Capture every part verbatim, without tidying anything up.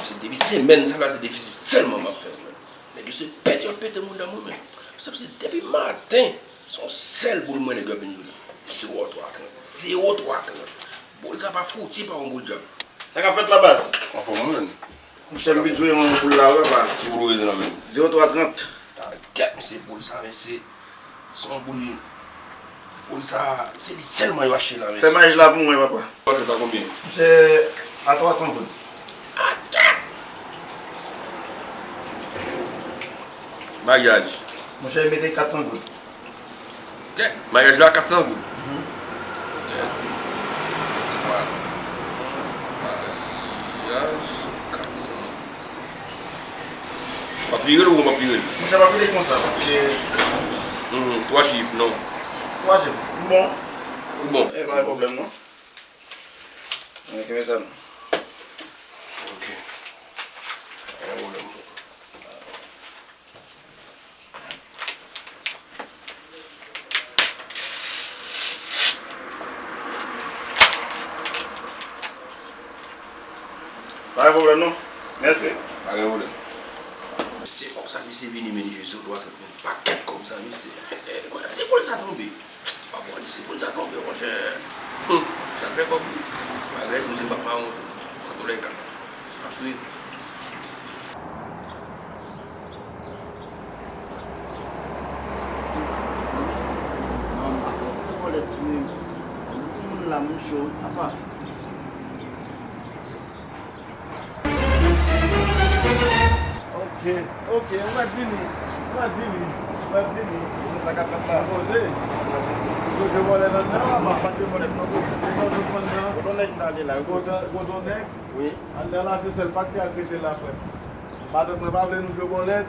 Se depi semèn sa la, se defisi sèlman m ap fè, men. Nèg yo se pete, y ap pete mouda mwen, men. Sa se depi maten, se yon sèl boul mwen nèg yo ap vin jwe la. Zewo twa trant, zewo twa trant. Boul sa pa fouti pa yon boul djab. Sa k ap fèt la, baz? Anfòm, wi, men. Monchè, m vin jwe yon boul la, wi, papa. Ki boul ou rele la, men? Zewo twa trant. Ah, gad, mesye, boul sa, mesye. Se yon boul, boul sa, se li sèlman yo achte la, mesye. Fè maj la pou mwen, papa. Ou achte l a konbyen? Monchè, a twa san goud. Ah, gad! Maryaj. Monchè, mete kat san goud. Kèt, maryaj la kat san goud. Mhm. Kèt. Maryaj kat san goud. W ap vire l ou w ap vire l? Monchè, w ap vire l konsa, paske... Mhm, twa chif, non. Twa chif, ou bon? Ou bon. E pa gen pwoblèm, non. Mwen kenbe sa, non. Ok. Pa gen pwoblèm. Pa gen pwoblèm, non. Mèsi. Pa gen pwoblèm. Se konsa misye vini, men, jwe sou dwa, men pakèt kòb sa, misye. Se pou l sa tonbe. Pa bon, di se pou l sa tonbe, monchè. Hmm, sa fè kòb wi. Bagay tou se m p ap mawon tou. Antoulèka, m ap swiv. Manman, fè bòlèt sou moun la, mouche, apa. Ok, ok, ou mèt vini, ou mèt vini, ou mèt vini. Se sa k ap fèt la. Poze. Ou sot jwe bòlèt anndan, apa. M pa t jwe bòlèt non, poze. Kisa w sot fè anndan? Gwo don nèg m t ale la, wi. Gwo don, gwo don nèg? Wi. Anndan la, se sèl faktè a k rete la, frè m. Matant mwen pa vle nou jwe bòlèt.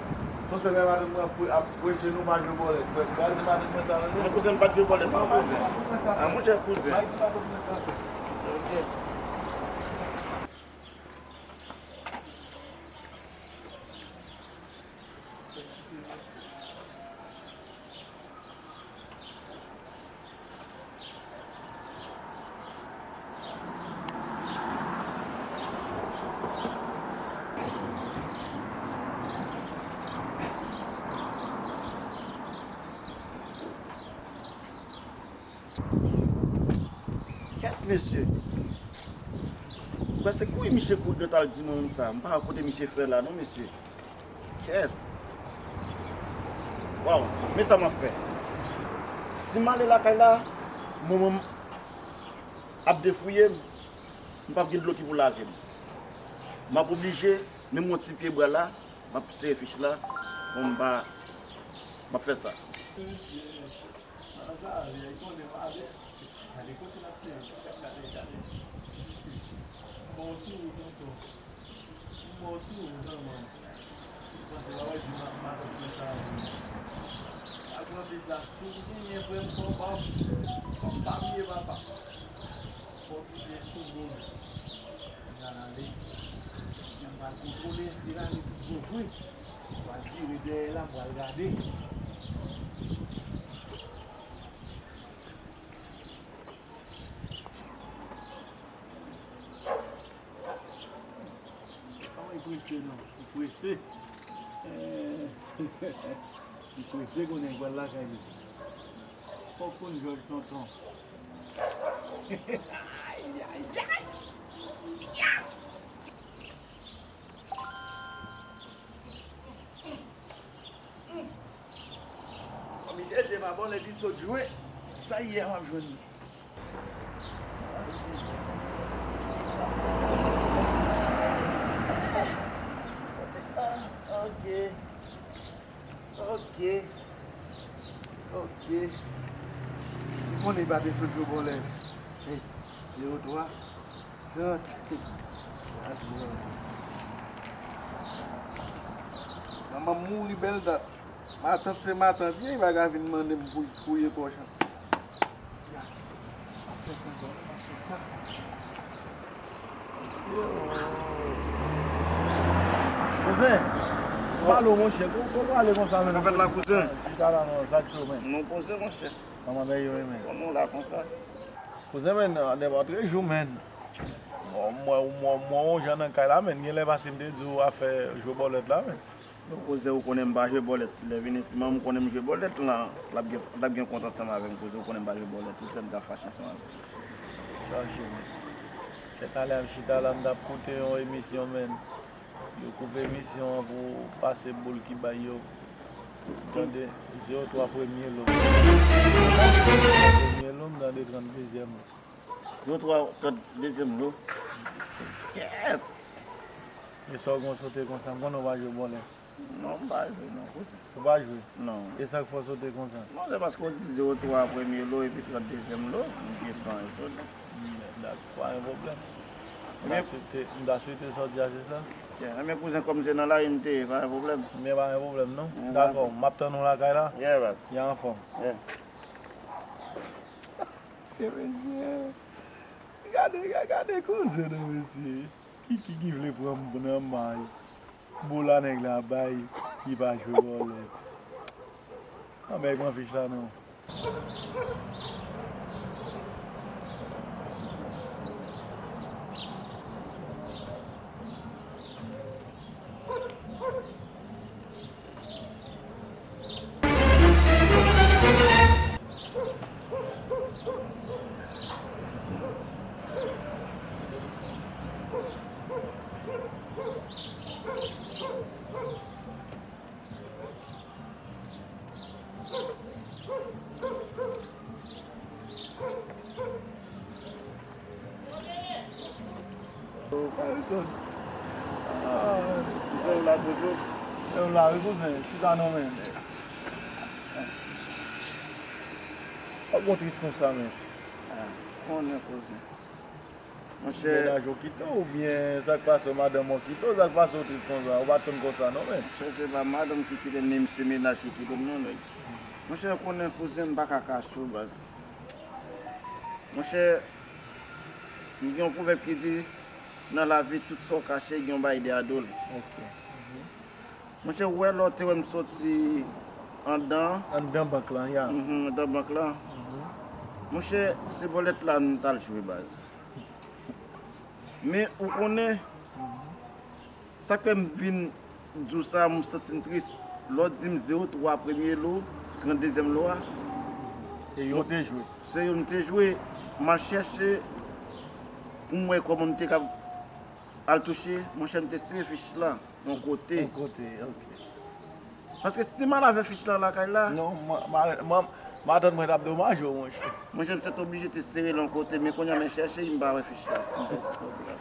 Se yon sèl bagay matant mwen ap, ap preche nou pa jwe bòlèt. Frè m, pral di matant mwen sa, tande. Men kouzen m pa t jwe bòlèt non, kouzen. Ah, monchè, kouzen. Bay ti matant mwen sa, frè m. Ok. Kèt, mesye. Prèske kouri misye kouri gentan al di mwen moun sa. M pa wè kote misye fè la non, mesye. Kèt. Waw, men sa m ap fè. Si m ale lakay la, manman m ap defouye m, m p ap gen dlo ki pou lave m. M ap oblije, menm yon ti pye bwa la, m ap sere fich la, bon, m pa, m ap fè sa. Sa, sa, li konnen pale. Gade kote l ap sere, gade, gade. Bon, ti ou tonton. Mò tou, manman. Ou panse w a wè di ma-, matant mwen sa a vre. Sa pran plis la, si w genyen vrè m fò w ba w. Fò w pa bliye papa. Fò w kite sou do m. M pral ale. M pral kontwole si la li tout bon vre. M pral vire dèyè la, m pral gade. Kòman li prese non? Li prese. Eh, li prese konnen li pral lakay li. Fòk konn jòj tonton. Ay, ay, ay! Kòm li te di pa bon, lè li sot jwe, sa yè m ap jwenn li. Ok. Ok. Ok. Ou konnen pa te sot jwe bòlèt. Hey, zewo twa. Trant. Manman m mouri bèl dat. Matant se matant, vye bagay vin mande m pou touye kòch an. Ya. Pa fè sa ankò, pa fè sa. Kouzen, pale w, monchè. Kou, kou pale konsa, men. Sa fèt la, kouzen? Chita la, non, sa k cho, men. Nou poze, monchè. Kòman bagay yo ye, men? Kòman w la konsa? Kouzen, men, nenpòt jou, men. Mwen, mwen, mwen, yon jan nan kay la, men gen lè pase m te di w afè jwe bòlèt la, men. Kouzin, ou konnen m pa jwe bòlèt. Si lè vini, si manman m konnen m jwe bòlèt, lan, l ap gen, l ap gen kont ansanm avè m. Kouzin, ou konnen m pa jwe bòlèt. Poutèt m ta fache ansanm avè m. Chache, men. Chè, talè a m chita la, m t ap koute yon emisyon, men. Yo koupe emisyon an pou pase boul ki bay yo. M tande zewo twa premye lo. Premye lo, m tande tranndezyèm lo. Zewo twa, tranndezyèm lo. Kèt! E sa w gen w sote konsa, m konnen w pa jwe bòlèt. Non, m pa jwe non, kouzin. Ou pa jwe? Non. E sa k fè w sote konsa? Non, se paske w di zewo twa premye lo epi tranndezyèm lo, m gen san etone. Dakò, pa gen pwoblèm. M ta swete, m ta swete sa w di a, se sa? Yeah, men kouzin, kòm se nan lari m te ye, pa gen pwoblèm. Men pa gen pwoblèm, non? Dakò, m ap tann ou lakay la. Yeah, baz. Ya anfòm. Yeah. Mesye, mesye. Gade, gade kouzin nan, mesye. Kiki ki vle pran m nan may. Boul a nèg la bay, li pa jwe bòlèt. Anmèy pran fich la non. Yo, Carlson. Ah, misye la toujou. Yo la, wi, kouzin, chita non, men. Pa bon tris konsa, men. Ah, konnen, kouzin. Monchè. Mennaj ou kite w oubyen sa k pase w, madanm ou kite w, sa k pase w tris konsa? Ou pa t konn konsa non, men. Monchè, se pa madanm ki kite m, ni se mennaj ki kite m non, nèg. Monchè, ou konnen kouzin, m pa ka kache w, baz. Monchè, gen yon pwovèb ki di, nan lavi, tout sa w kache, gen yon bagay dèyè do l. Ok. Monchè, ou wè lè w te wè m soti anndan. Anndan bank lan, ya. Mhm, anndan bank lan. Mhm. Monchè, se bòlèt la m t al jwe, baz. Men ou konnen, sa k fè m vin di w sa, m santi m tris. Lè w di m zewo twa premye lo, tranndezyèm lo a. E yo te jwe. Se yo m te jwe, m al chèche pou m wè kòman m te kab al touche, monchè, m te sere fich la yon kote. Yon kote, ok. Paske si m al avè fich la lakay la. Non, ma, ma, ma, matant mwen t ap domaje w, monchè. Monchè, m sètoblije te sere l yon kote, men kounye a men chèche, m pa wè fich la. M pèdi pwòp la.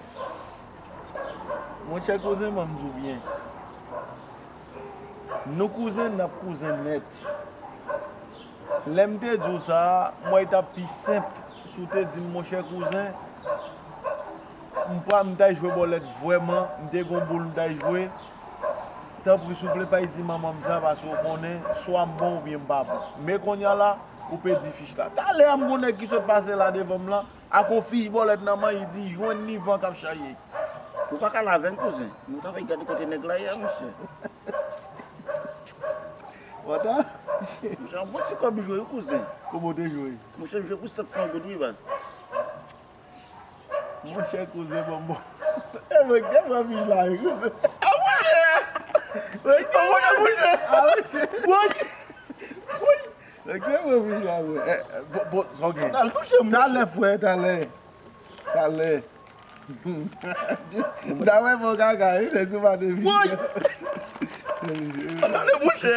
Monchè, kouzen, ban m di w byen. Nou kouzen, n ap kouzen nèt. Lè m te di w sa a, m wè l t ap pi senp si w te di m, monchè kouzen, m pa, m t al jwe bòlèt vrèman, m te gen yon boul m t al jwe. Tanpri, souple, pa di manman m sa, paske w konnen, swa m bon oubyen m pa bon. Men kounye a la, ou pèdi fich la. Talè a, m gon nèg ki sot pase la devan m lan, ak yon fich bòlèt nan men, li di, jwenn li van k ap chaye. Ou pa ka al avè l, kouzen. Nou ta pral gade kote nèg la ye a, monchè. Wata? Monchè, yon bon ti kòb jwe, wi, kouzen. Kòman w te jwe? Monchè, m jwe pou sèt san goud, wi, baz. Monchè, kouzen, ban m bon. E, mwen, gen mwen vin la, wi, kouzen. A, monchè! Mwen, gen mwen, monchè! A, monchè! Woy! Woy! Mwen, gen mwen vin la, mwen. E, e, bon, bon, sa w gen? Al touche m, monchè. Talè, frè, talè. Talè. Dawè bon kaka, wi, lè sou pa de vi. Woy! Talè, monchè.